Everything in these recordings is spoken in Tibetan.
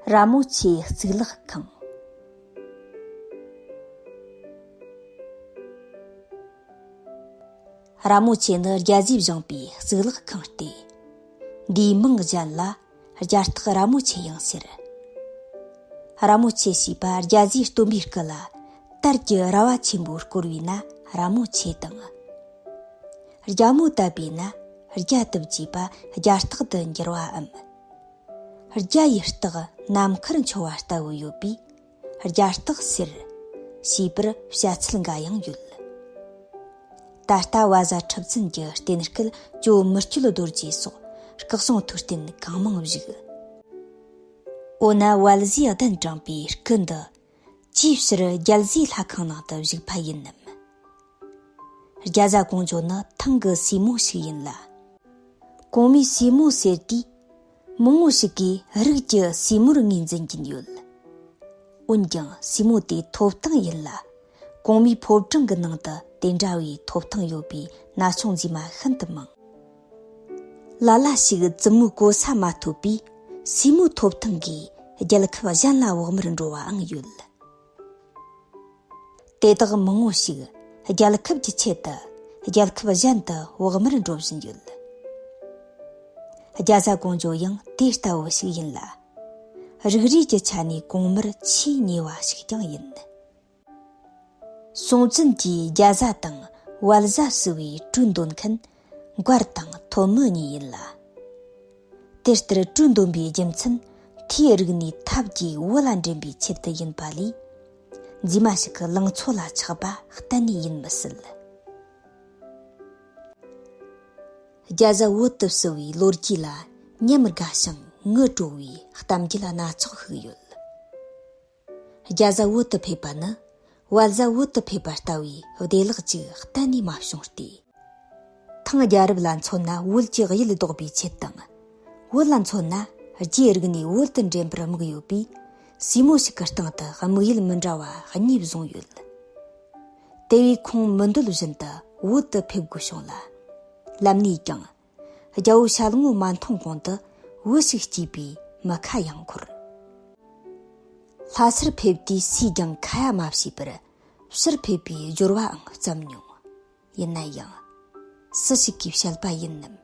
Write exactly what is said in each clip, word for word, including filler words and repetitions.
ར་མོ་ཆེའི་གཙུག་ལག་ཁང་། ར་མོ་ཆེ་ནི་རྒྱ་བཟའི་བཞེངས་པའི་གཙུག་ལག་ཁང་སྟེ། འདིའི་མིང་གཞན་ལ་རྒྱ་སྟག་ར་མོ་ཆེ་ཡང་ཟེར། ར་མོ་ཆེ་ཞེས་པ་རྒྱ་བཟའི་སྟོན་པའི་སྐུ་ལ་དར་གྱི་ར་བ་ཆེན་པོས་བསྐོར་བས་ན་ར་མོ་ཆེ་དང་། རྒྱ་མོ་བཏབ་པས་ན་རྒྱ་བཏབ་ཅེས་པ་རྒྱ་སྟག་ཏུ་འགྱུར་བའམ། རྒྱ་ཡི་སྟག་ནམ་མཁར་འཕྱོ་བ་ལྟ་བུ་ཡོད་པས་རྒྱ་སྟག་ཟེར་ཞེས་པར་བཤད་ཚུལ་འགའ་ཡང་ཡོད། ད་ལྟ་བལ་བཟའ་ཁྲི་བཙུན་གྱི་རྟེན་སྐུ་ཇོ་མི་བསྐྱོད་རྡོ་རྗེ་སོགས་སྐུ་གསུང་ཐུགས་རྟེན་གང་མང་བཞུགས། འོ་ན་བལ་བཟའི་གདན་དྲངས་པའི་སྐུ་འདི་ཅིའི་ཕྱིར་རྒྱལ་བཟའི་ལྷ་ཁང་ནང་དུ་བཞུགས་པ་ཡིན་ནམ། རྒྱ་བཟའ་ཀོང་ཇོ་ནི་ཐང་གི་སྲས་མོ་ཞིག་ཡིན་ལ། གོང་མའི་སྲས་མོ་ཟེར་དུས། མང་ངོ་ཞིག་གིས་རིགས་ཀྱི་སྲས་མོར་ངོས་འཛིན་གྱིན་ཡོད། འོན་ཀྱང་སྲས་མོ་དེ་ཐོབ་ཐང་ཡིན་ལ། གོང་མའི་ཕོ་བྲང་གི་ནང་དུ་དེ་འདྲ་བའི་ཐོབ་ཐང་ཡོད་པའི་ན་ཆུང་མཛེས་མ་ཤིན་ཏུ་མང་། ལ་ལ་ཞིག་བཙུན་མོའི་གོ་ས་མ་ཐོབ་པས་སྲས་མོའི་ཐོབ་ཐང་གིས་རྒྱལ་ཁབ་གཞན་ལ་བག་མར་འགྲོ་བའང་ཡོད། དེ་དག་མང་ངོ་ཞིག་རྒྱལ་ཁབ་ཀྱི་ཆེད་དུ་རྒྱལ་ཁབ་གཞན་དུ་བག་མར་འགྲོ་བཞིན་ཡོད། རྒྱ་བཟའ་ཀོང་ཇོ་ཡང་དེ་ལྟ་བུ་ཞིག་ཡིན་ལ། རིགས་རུས་ཀྱི་ཆ་ནས་གོང་མར་ཆེས་ཉེ་བ་ཞིག་ཀྱང་ཡིན། སྲོང་བཙན་གྱིས་རྒྱ་བཟའ་དང་བལ་བཟའ་ཟེར་བའི་གྲོས་འདོན་མཁན་མགར་དང་ཐོན་མི་གཉིས་ཡིན་ལ། དེ་ལྟར་གྲོས་འདོན་པའི་རྒྱུ་མཚན་མཐའི་རིག་གནས་ཐབས་ཀྱིས་བོད་ལ་འདྲེན་པའི་ཆེད་དུ་ཡིན་པ་ལས། མཛེས་མ་ཞིག་གི་ལང་ཚོ་ལ་ཆགས་པ་གཏན་ནས་ཡིན་མི་སྲིད། རྒྱ་བཟའ་བོད་དུ་བསུ་བའི་ལོ་རྒྱུས་ལ་ཉམས་དགའ་ཞིང་ངུ་བྲོ་བའི་གཏམ་རྒྱུད་སྣ་ཚོགས་ཤིག་ཡོད། རྒྱ་བཟའ་བོད་དུ་ཕེབས་པ་ནི་བལ་བཟའ་བོད་དུ་ཕེབས་པ་ལྟ་བུའི་བདེ་ལེགས་ཅིག་གཏན་ནས་མ་བྱུང་སྟེ། ཐང་རྒྱལ་རབས་ལ་མཚོན་ན་བོད་ཀྱི་གཡུལ་ལྡོག་པའི་ཆེད་དང་། བོད་ལ་མཚོན་ན་རྒྱའི་རིག་གནས་བོད་དུ་འདྲེན་པར་དམིགས་ཡོད་པས། སྲས་མོ་ཞིག་གི་སྟེང་དུ་དམིགས་ཡུལ་མི་འདྲ་བ་གཉིས་བཟུང་ཡོད། དེ་བས་ཁོང་མི་འདོད་བཞིན་དུ་བོད་དུ་ཕེབས་དགོས་བྱུང་ལ། ལམ་ནས་ཀྱང་། རྒྱལ་པོ་ཞལ་ངོ་མ་མཐོང་གོང་དུ་བུ་ཞིག་སྐྱེས་པའི་མི་ཁ་ཡང་འཁོར། ལྷ་སར་ཕེབས་དུས་སུས་ཀྱང་ཁ་ཡ་མ་བྱས་པར་ཕྱིར་ཕེབས་པའི་སྦྱོར་བའང་བརྩམས་མྱོང་། ཡིན་ན་ཡང་། སུ་ཞིག་གིས་བཤད་པ་ཡིན་ནམ།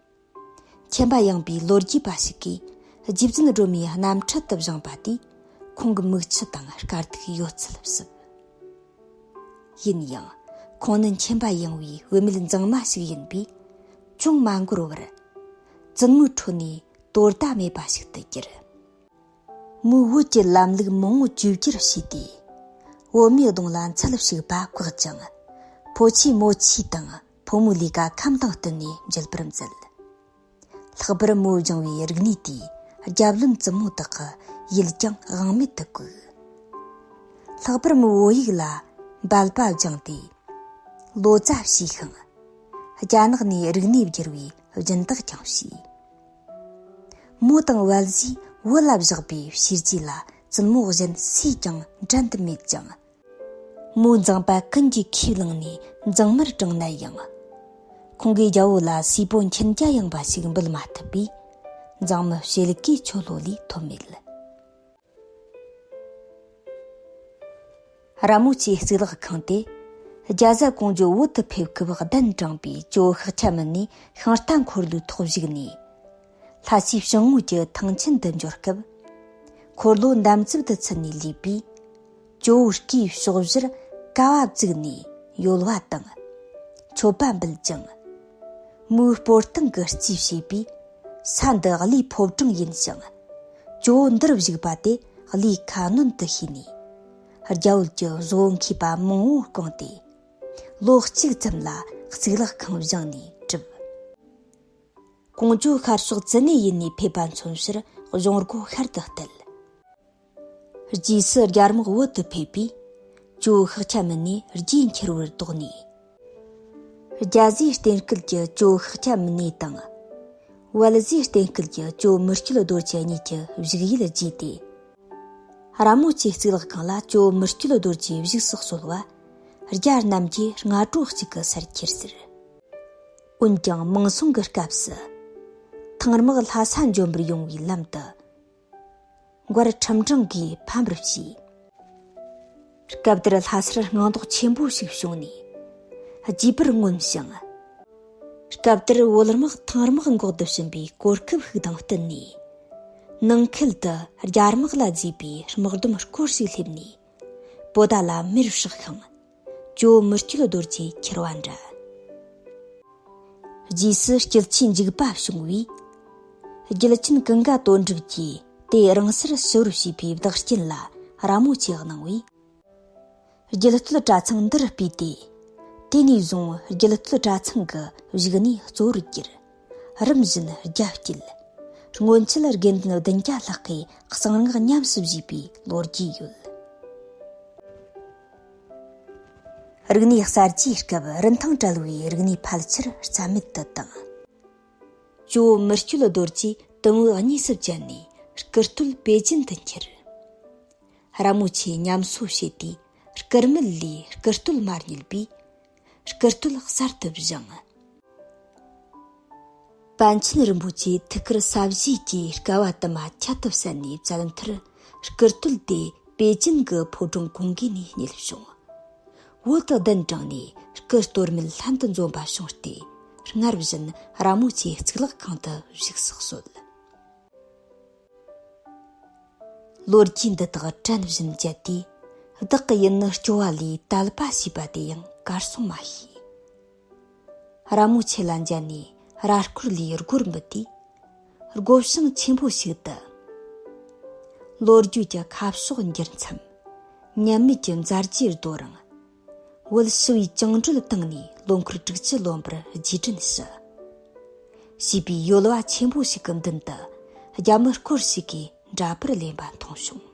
མཁྱེན་པ་ཡངས་པའི་ལོ་རྒྱུས་པ་ཞིག་གིས་རྗེ་བཙུན་སྒྲོལ་མའི་རྣམ་འཕྲུལ་དུ་བཞེངས་པ་དེས་ཁོང་གི་མིག་ཆུ་དང་དཀའ་སྡུག་ཡོད་ཚད་བསུབས། ཡིན་ཡང་། ཁོང་ནི་མཁྱེན་པ་ཡངས་པའི་བུད་མེད་མཛངས་མ་ཞིག་ཡིན་པས། ཅུང་མ་འགོར་བར། བཙུན་མོའི་ཁྲོད་ནས་དོ་ཟླ་མེད་པ་ཞིག་ཏུ་གྱུར། མོས་བོད་ཀྱི་ལམ་ལུགས་མང་པོ་བཅོས་བསྒྱུར་བྱས་ཏེ། བོད་མིའི་གདོང་ལ་འཚལ་ཞིག་པ་བཀག་ཅིང་། ཕོ་ཆས་མོ་ཆས་དང་ཕོ་མོའི་ལས་ཀ་ཁམས་དང་བསྟུན་ནས་འཇལ་བར་མཛད། ལྷག་པར་མོས་སྦྱངས་པའི་རིག་གནས་དེས་རྒྱབ་ལོན་བཙུན་མོ་དག་གི་ཡིད་ཀྱང་དབང་མེད་དུ་བཀུག། ལྷག་པར་མོས་བོད་ཡིག་ལ་འབལ་པ་སྦྱངས་ཏེ། ལོ་ཙཱ་བྱས་ཤིང་། རྒྱ་ནག་ནས་རིག་གནས་བསྒྱུར་བའི་སྦྱིན་བདག་ཀྱང་བྱས། མོ་དང་བལ་བཟའི་བོད་ལ་བཞག་པའི་བྱས་རྗེས་ལ་བཙུན་མོ་གཞན་སུས་ཀྱང་འགྲན་དུ་མེད་ཅིང་། མོའི་མཛངས་པ་ཀུན་གྱིས་ཁས་བླངས་ནས་མཛངས་མར་བགྲངས་ན་ཡང་། ཁོང་གིས་རྒྱལ་པོ་ལ་སྲས་པོ་མཁྱེན་རྒྱ་ཡངས་པ་ཞིག་འབུལ་མ་ཐུབ་པས། མཛངས་མི་ཕྱེད་ཀའི་ཆོ་ལོ་ལས་ཐོབ་མེད། ར་མོ་ཆེའི་གཙུག་ལག་ཁང་དེ། རྒྱ་བཟའ་ཀོང་ཇོ་བོད་དུ་ཕེབས་སྐབས་གདན་དྲངས་པའི་ཇོ་བོ་ཤཱཀྱ་མུ་ནེ་ཤིང་རྟ་འཁོར་ལོའི་ཐོག་བཞུགས་ནས། ལྷ་སའི་ཞང་ངོས་ཀྱི་ཐང་ཆེན་དུ་འབྱོར་སྐབས། འཁོར་ལོ་འདམ་རྫབ་ཏུ་ཚུད་ནས་ལུས་པས། ཇོ་བོའི་སྐུའི་ཕྱོགས་བཞིར་ཀ་བ་བཙུགས་ནས་ཡོལ་བ་དང་། མཆོད་པ་འབུལ་ཅིང་། མོའི་སྤོར་སྟེང་གི་རྩིས་བྱས་པས། ས་འདི་བློའི་ཕོ་བྲང་ཡིན་ཞིང་། ཇོ་བོ་འདིར་བཞུགས་པ་དེ་བློའི་ཁ་གནོན་དུ་ཤེས་ནས། རྒྱ་བོད་ཀྱི་བཟོ་བོ་མཁས་པ་མང་པོ་བསྐོངས་ཏེ། ལོ་གཅིག་ཙམ་ལ་གཙུག་ལག་ཁང་བཞེངས་ནས་གྲུབ། ཀོང་ཇོ་ཤར་ཕྱོགས་ཙི་ནེ་ཡུལ་ནས་ཕེབས་པ་མཚོན་ཕྱིར་གཞུང་སྒོ་ཤར་དུ་གཏད། རྗེས་སུ་རྒྱ་དམག་བོད་དུ་ཕེབས་པས། ཇོ་བོ་ཤཱཀྱ་མུ་ནེ་རྗེས་འཁྱེར་བར་དོགས་ནས། རྒྱ་བཟའི་རྟེན་སྐུལ་གྱི་ཇོ་བོ་ཤཱཀྱ་མུ་ནེ་དང་། བལ་བཟའི་རྟེན་སྐུལ་གྱི་ཇོ་བོ་མི་བསྐྱོད་རྡོ་རྗེ་གཉིས་ཀྱི་བཞུགས་ཡུལ་བརྗེས་ཏེ། ར་མོ་ཆེའི་གཙུག་ལག་ཁང་ལ་ཇོ་བོ་མི་བསྐྱོད་རྡོ་རྗེའི་བཞུགས་སུ་གསོལ་བ། རྒྱ་རྣམས་ཀྱིས་སྔ་དྲོ་གཅིག་གི་སར་ཁྱེར་ཟེར། འོན་ཀྱང་མང་སྲོང་གི་སྐབས་སུ། ཐང་དམག་ལྷ་ས་འཇོམས་པར་ཡོང་བའི་ལམ་དུ། མགར་ཁྲིམས་སྦྲང་གིས་ཕམ་པར་བྱས། སྐབས་དེར་ལྷ་སར་སྔངས་དོགས་ཆེན་པོ་ཞིག་བྱུང་ནས་རྒྱས་པར་མངོན་ཞིང་། སྐབས་དེར་བོད་དམག་ཐང་དམག་འགོག་ཏུ་ཕྱིན་པའི་གོ་སྐབས་ཤིག་དང་བསྟུན་ནས། ནང་ཁུལ་དུ་རྒྱ་དམག་ལ་བརྫིས་པའི་དམག་སྡོམ་སྐོར་ཞིག་སླེབས་ནས། པོ་ཏཱ་ལ་མེར་བསྲེགས་ཤིང་། ཇོ་མི་བསྐྱོད་རྡོ་རྗེ་ཁྱེར་བ་འདྲ། རྗེས་སུ་སྐྱིད་ཆུའི་འཇིགས་པ་བྱུང་བས། རྒྱལ་ཆེན་ཀུན་དགའ་དོན་གྲུབ་ཀྱིས་དེ་རང་སར་ཞི་བར་བྱས་པའི་བདག་རྐྱེན་ལ་ར་མོ་ཆེ་གནང་བས། རྒྱུད་སྟོད་གྲྭ་ཚང་འདིར་སྤོས་ཏེ། དེ་ནས་བཟུང་རྒྱུད་སྟོད་གྲྭ་ཚང་གི་བཞུགས་གནས་གཙོ་བོར་གྱུར། རིམ་བཞིན་རྒྱ་བསྐྱེད། སྔོན་ཆད་དགེ་འདུན་བདུན་བརྒྱ་ལྷག་གིས་གསང་སྔགས་ཉམས་སུ་བཞེས་པའི་ལོ་རྒྱུས་ཡོད། རིག་གནས་གསར་བརྗེའི་སྐབས་རིན་ཐང་བྲལ་བའི་རིག་གནས་ཕལ་ཆེར་རྩ་མེད་དུ་བཏང་། ཇོ་མི་བསྐྱོད་རྡོ་རྗེས་དུམ་བུ་གཉིས་སུ་བཅད་ནས་སྐུ་སྟོད་པེ་ཅིན་དུ་འཁྱེར། ར་མོ་ཆེ་ཉམས་གསོ་བྱས་ཏེ་སྐུ་སྨད་ལས་སྐུ་སྟོད་མ་རྙེད་པས་སྐུ་སྟོད་གསར་དུ་བཞེངས། པཎ་ཆེན་རིན་པོ་ཆེ་ཐུགས་ཀར་ས་གཞི་གྱི་སྐལ་བ་དུ་མ་ཁྱད་དུ་བསད་ནས་བཙལ་མཐར་སྐུ་སྟོད་དེ་པེ་ཅིན་གྱི་ཕོ་བྲང་གུང་དགེ་ནས་རྙེད་བྱུང་། བོད་དུ་གདན་དྲངས་ནས་སྐུ་གཏོར་མེད་ལྷན་དུ་འཛོམས་པ་བྱུང་སྟེ། སྔར་བཞིན་ར་མོ་ཆེའི་གཙུག་ལག་ཁང་དུ་བཞུགས་སུ་གསོལ། ལོ་རྒྱུས་འདི་དག་དྲན་བཞིན་བཅད་དེ། བདག་གི་ཡུལ་ནི་སྐྱོ་བ་ལས་དད་པ་ཞེས་པ་དེ་ཡང་གར་སོང་མ་ཤེས། ར་མོ་ཆེ་ལ་མཇལ་ནས་ར་སྐོར་ལས་སྒོར་འབུད་དེ། སྒོ་བྱང་ཆེན་པོ་ཞིག་ཏུ། ལོ་རྒྱུས་ཀྱི་ཁ་ཕྱོགས་འགྱུར་མཚམས། ཉམས་མེད་ཀྱི་མཛའ་བརྗེའི་རྡོ་རིང་། བོད་ཞི་བའི་བཅིངས་འགྲོལ་བཏང་ནས་ལོ་འཁོར་དྲུག་ཅུ་ལོན་པར་རྗེས་དྲན་ཞུ། ཞེས་པའི་ཡོལ་བ་ཆེན་པོ་ཞིག་གི་མདུན་དུ། རྒྱ་མི་སྐོར་ཞིག་གིས་འདྲ་པར་ལེན་པ་མཐོང་བྱུང་